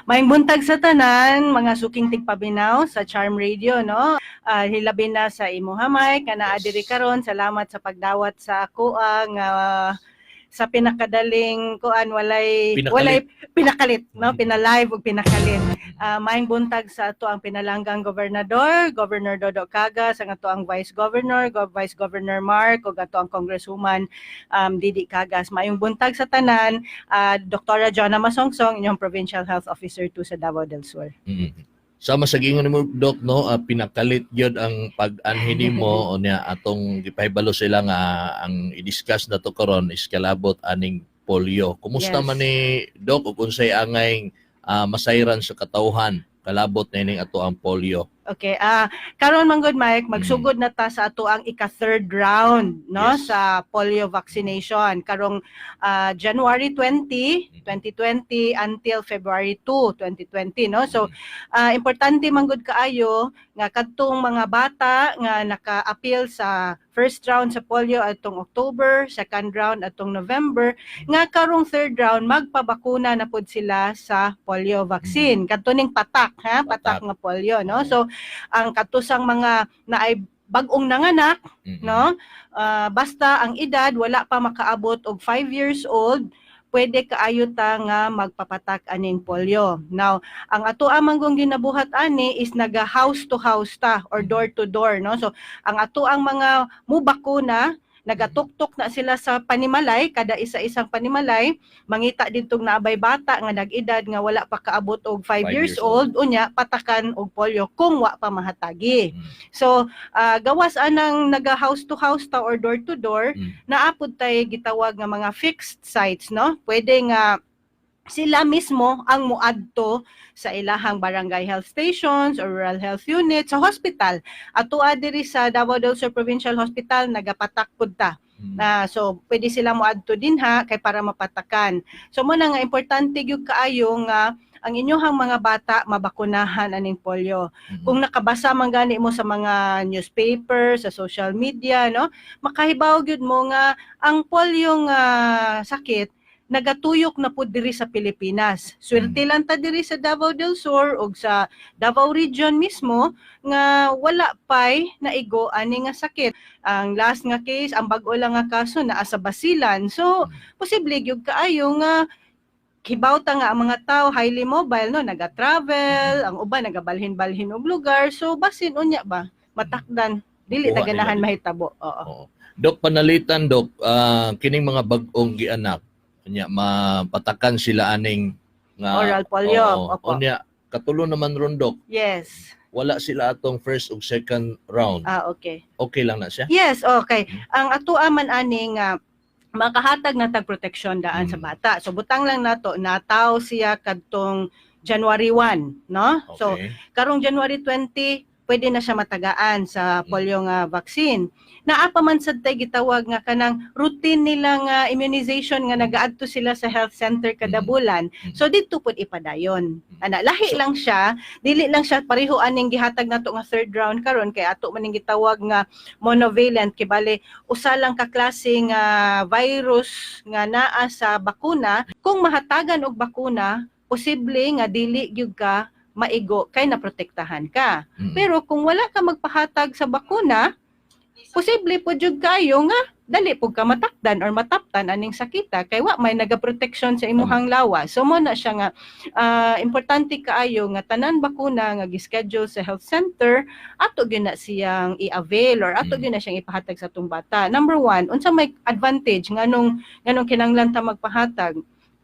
Maayong buntag sa tanan, mga suking tigpaminaw sa Charm Radio, no? Hilabi na sa imuha, Mike, nga naa diri karon. Salamat sa pagdawat sa ako ang sa pinakadaling kuan, walay Pinakalit. Walay pinakalit, no, pinalive ug pinakalit. Maayong buntag sa ato ang pinalanggang gobernador, Governor Dodo Cagas, ang ato ang Vice Governor, Vice Governor Mark, ug ato ang Congresswoman Didi Cagas. Maayong buntag sa tanan, Dr. Jonah Masongsong, inyong Provincial Health Officer 2 sa Davao del Sur. Sama sa giingon nimo, Doc, no, pinakalit gyud ang pag-anhi nimo. Unya atong gipahibalo sila nga ang i-discuss nato karon is kalabot aning polio. Kumusta man ni, Doc, ug unsay angay masayran sa katawhan kalabot na ining ato ang polio? Okay, karon man gud, Mike, magsugod na ta sa ato ang ika-third round, no, sa polio vaccination karong January 20, 2020 until February 2, 2020, no. So, importante man gud kaayo nga kadtong mga bata nga naka-appeal sa first round sa polio atong October, second round atong November, nga karong third round magpabakuna na pud sila sa polio vaccine. Kadto ning patak, ha, patak Patak. Nga polio, no. So ang katusang mga naay bag-ong nanganak, no, basta ang edad wala pa makaabot og 5 years old, pwede kaayo ta nga magpapatak aning polio. Now, ang ato amang gong ginabuhat ani is naga house to house ta or door to door, no. So, ang ato ang mga mubakuna, nagatuktok na sila sa panimalay, kada isa-isang panimalay, mangita didtong naabay bata nga nag-edad nga wala pa kaabot og 5 5 years years old, unya patakan og polio kung wa pa mahatagi. So, gawas anang naga house to house ta or door to door, naa pud tay gitawag nga mga fixed sites, no? Pwede nga sila mismo ang muadto sa ilahang barangay health stations or rural health unit, sa hospital. Ato diri sa Davao del Sur Provincial Hospital, nagapatak pud ta. Na so pwede sila moadto dinha kay para mapatakan. So mo na nga importante gyud kaayo nga ang inyohang mga bata mabakunahan aning polio. Kung nakabasa man gani mo sa mga newspaper, sa social media, no, makahibaw gyud mo nga ang polio nga sakit nagatuyok na pud diri sa Pilipinas. Swerte lang ta diri sa Davao del Sur ug sa Davao Region mismo nga wala pay naigo ani nga sakit. Ang last nga case, ang bag-o lang nga kaso naa sa Basilan. So, posible gyud kaayo nga kibaw ta nga ang mga tao highly mobile, no, naga-travel, ang uban nagabalhin-balhin og lugar. So basin unya ba matakdan, dili ta Kuha nila ganahan dito. Mahitabo. Oo. Oo. Dok, panalitan, Dok, kining mga bag-ong gianak, unya mapatakan sila aning nga Oral polio. Oo. Opo. Unya katulo naman ron, Dok. Wala sila atong first ug second round. Ah, okay. Okay lang na siya? Yes, okay. Ang atua man ani nga makahatag na tag proteksyon daan sa bata. So butang lang nato nataw siya kadtong January 1, no? So karong January 20 pwede na siya matagaan sa polio nga vaccine. Naa pa man sad tay gitawag nga kanang routine nila nga immunization nga nagaadto sila sa health center kada bulan. So didto pud ipadayon. Ana, lahi lang siya, dili lang siya pareho aning gihatag nato nga third round karon kay ato man ning gitawag nga monovalent, kay bale usa lang ka klase nga virus nga naa sa bakuna. Kung mahatagan og bakuna, posible nga dili gyud ka maigo kay naprotektahan ka. Pero kung wala ka magpahatag sa bakuna, posible po jud kayo nga dali pud ka matakdan or mataptan aning sakita kay wa may nagaproteksyon sa imuhang lawas. So mo na siya nga importante kaayo nga tanan bakuna nga gischedule sa health center, ato gyud na siyang i-avail or ato gyud na siyang ipahatag sa atong bata. Number one, unsa may advantage nganong kinahanglan ta magpahatag?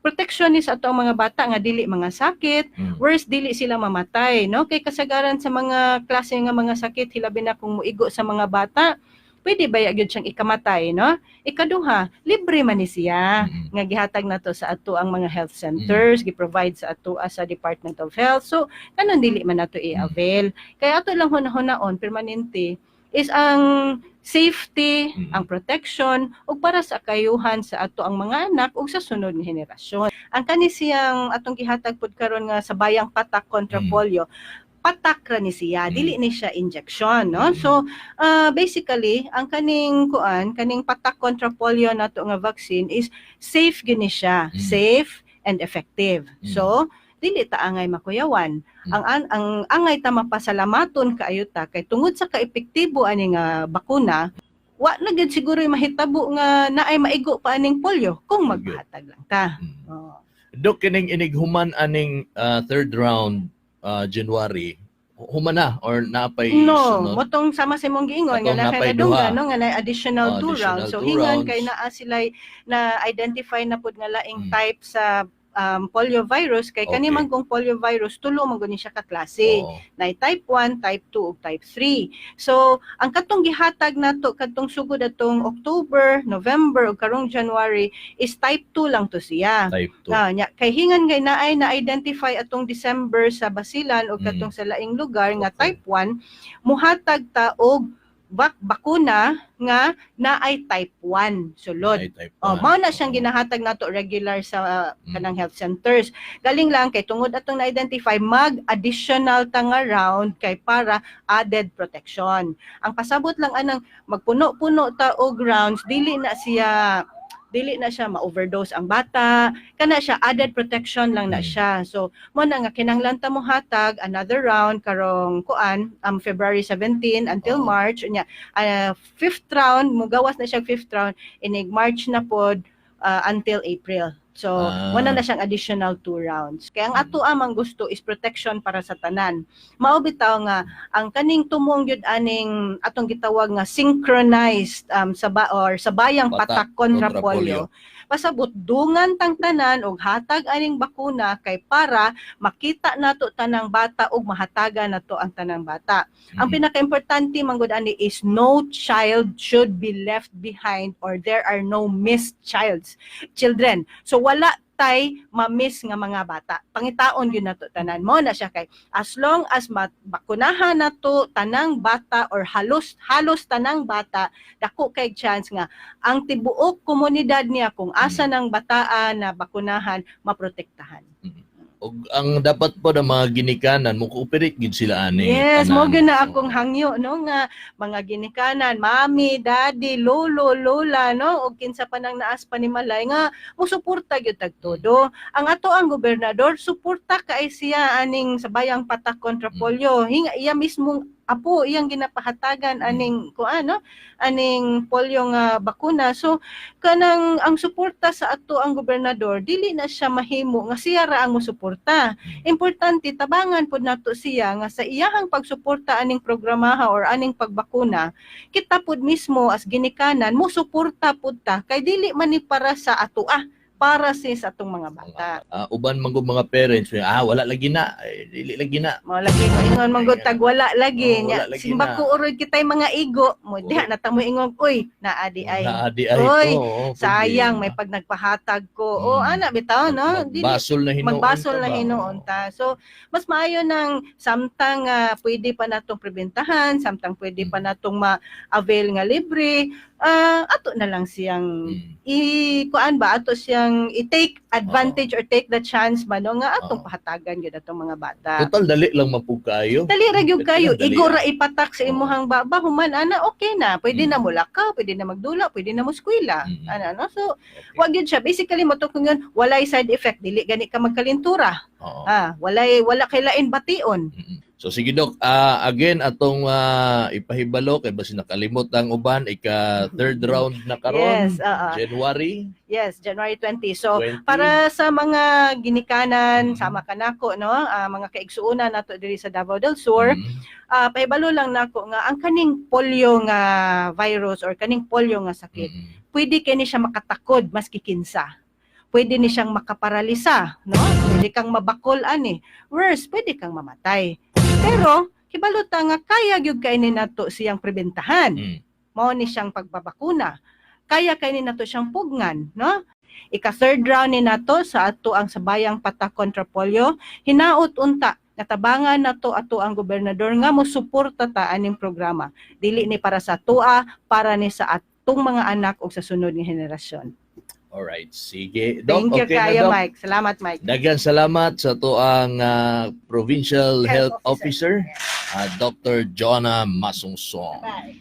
Protection ni sa ato ang mga bata nga dili mga sakit, worse dili sila mamatay, no, kay kasagaran sa mga klase nga mga sakit, hilabi na kung muigo sa mga bata, pwede ba gyud siyang ikamatay, no? Ikaduha, libre man ni siya nga gihatag nato sa ato ang mga health centers, gi-provide sa ato sa Department of Health. So kanon dili man nato i-avail? Kaya ato lang hunahunahon permanente is ang safety, ang protection ug para sa kayuhan sa ato ang mga anak ug sa sunod nga henerasyon. Ang kani siyang atong gihatag pud karon nga sa bayang patak kontra polio, patak ra ni siya, dili ni siya injection, no? So, basically, ang kaning kuan, kaning patak kontra polio nato nga vaccine is safe gyud ni siya, safe and effective. So, Dili ta angay makuyawan. Ang angay ta mapasalamaton kaayo ta kay tungod sa kaepektibo ani nga bakuna, wa na gyud siguro mahitabo nga naay maigo pa aning polio kung maghatag lang ta. Oh. Dok, kining inighuman aning third round, January, human na or napay No, sunod? Mao tong sama sa imong giingon nga Atong na napay kay nadunggan duha. No nga na additional Oh, two additional rounds. So two hingan rounds. kay naa sila'y na identify na pud nga laing type sa polio virus kay kani man kung polio virus, tulo man gud ni siya ka klase. Na type 1, type 2 ug type 3. So ang katong gihatag nato kadtong sugod atong October, November ug karong January is type 2 lang to siya. Type 2. Ah, nya kay hingan kay naay na-identify atong December sa Basilan o katong sa laing lugar nga type 1, muhatag ta og bakuna nga naay type 1 sulod. Ay, type Oh, 1. mao na siyang ginahatag nato regular sa kanang health centers. Galing lang kay tungod atong na-identify, mag-additional ta nga round kay para added protection. Ang pasabot lang anang magpuno-puno ta og rounds, dili na siya ma-overdose ang bata, kana siya, added protection lang na siya. So mo na nga kinahanglan ta mo hatag another round karong kuan February 17 until March unya fifth round, mugawas na siya fifth round inig March na pod until April. So, wala na siyang additional two rounds. Kaya ang ato amang gusto is protection para sa tanan. Mao bitaw nga ang kaning tumong gyud aning atong gitawag nga synchronized sa ba, or sa bayang Patak patak kontra kontra polio. Pasabot dungan tang tanan og hatag aning bakuna kay para makita nato tanang bata ug mahatagan nato ang tanang bata. Ang pinakaimportante man gud ani is no child should be left behind or there are no missed children. So wala tay ma-miss nga mga bata. Pangitaon gyud nato tanan mo na siya kay as long as bakunahan nato tanang bata or halos halos tanang bata, dako kay chance nga ang tibuok komunidad niya kung asa ng bataan na bakunahan maprotektahan. Og ang dapat po ng mga ginikanan mo cooperate gid sila ani. Yes, tanan. mo gyud na akong hangyo no nga mga ginikanan, mami, daddy, lolo, lola no ug kinsa pa nang naas panimalay nga musuporta gyud tag todo. Ang ato ang gobernador, suporta kay siya aning sa bayang patak kontra polio. Hinga iya mismong apo iyang ginapahatagan aning kuan no aning polio nga bakuna. So kanang ang suporta sa ato ang gobernador, dili na siya mahimo nga siya ra ang mosuporta. Importante tabangan pod nato siya nga sa iyahang pagsuporta aning programaha or aning pagbakuna, kita pod mismo as ginikanan mo suporta pod ta kay dili man ni para sa atoa, para sa atong mga bata. Uban man gud mga parents, wala lagi na, eh, dili lagi na. Mao lagi ko ingon man gud tag wala lagi Oo, nya wala lagi simbako uroy kitay mga igo mo diha na ta mo ingon, "Uy, naa di ay." Naa di ay Uy, ko. Oo, pwede. Sayang may pag nagpahatag ko. O ana bitaw no, dili Magbasol na hinuon magbasol ta na ba? Hinuon ta. So, mas maayo nang samtang pwede pa natong prebentahan, samtang pwede pa natong ma-avail nga libre, ato na lang siyang i kuan ba, ato siyang i-take advantage or take the chance ba no nga atong pahatagan gyud atong mga bata. Total dali lang man pud kaayo. Dali ra gyud kayo, Dali. igo ra ipatak sa imuhang baba, human ana okay na. Pwede na mulakaw, pwede na magdula, pwede na moskwela. Ana no. So, wag yun siya. Basically mo kung yun, walay side effect, dili gani ka magkalintura. Ah, wala kay lain bation. So sige, Dok, again atong ipahibalo kay basin nakalimot ang uban, ika third round na karon. Yes, oo. January Yes, January 20. So, 20. para sa mga ginikanan, sama kanako no, mga kaigsuonan nato diri sa Davao del Sur, pahibalo lang nako nga ang kaning polio nga virus or kaning polio nga sakit, pwede kini siya makatakod maski kinsa. Pwede ni siyang makaparalisa, no? Pwede kang mabakol ani. Worse, pwede kang mamatay. Pero hibalo ta nga kaya gyud kay ni nato siyang prebentahan. Mao ni siyang pagbabakuna. Kaya kay ni nato siyang pugnan, no? Ika third round ni nato sa ato ang sabayang patak kontra polio. Hinaot unta natabangan nato ato ang gobernador nga mosuporta ta aning programa. Dili ni para sa atoa, para ni sa atong mga anak ug sa sunod nga henerasyon. Alright, sige. Doc, Thank you okay na, kayo, Doc. Mike. Salamat, Mike. Daghan salamat sa atoang Provincial Health Health Officer, Dr. Jonah Masungsong. Bye.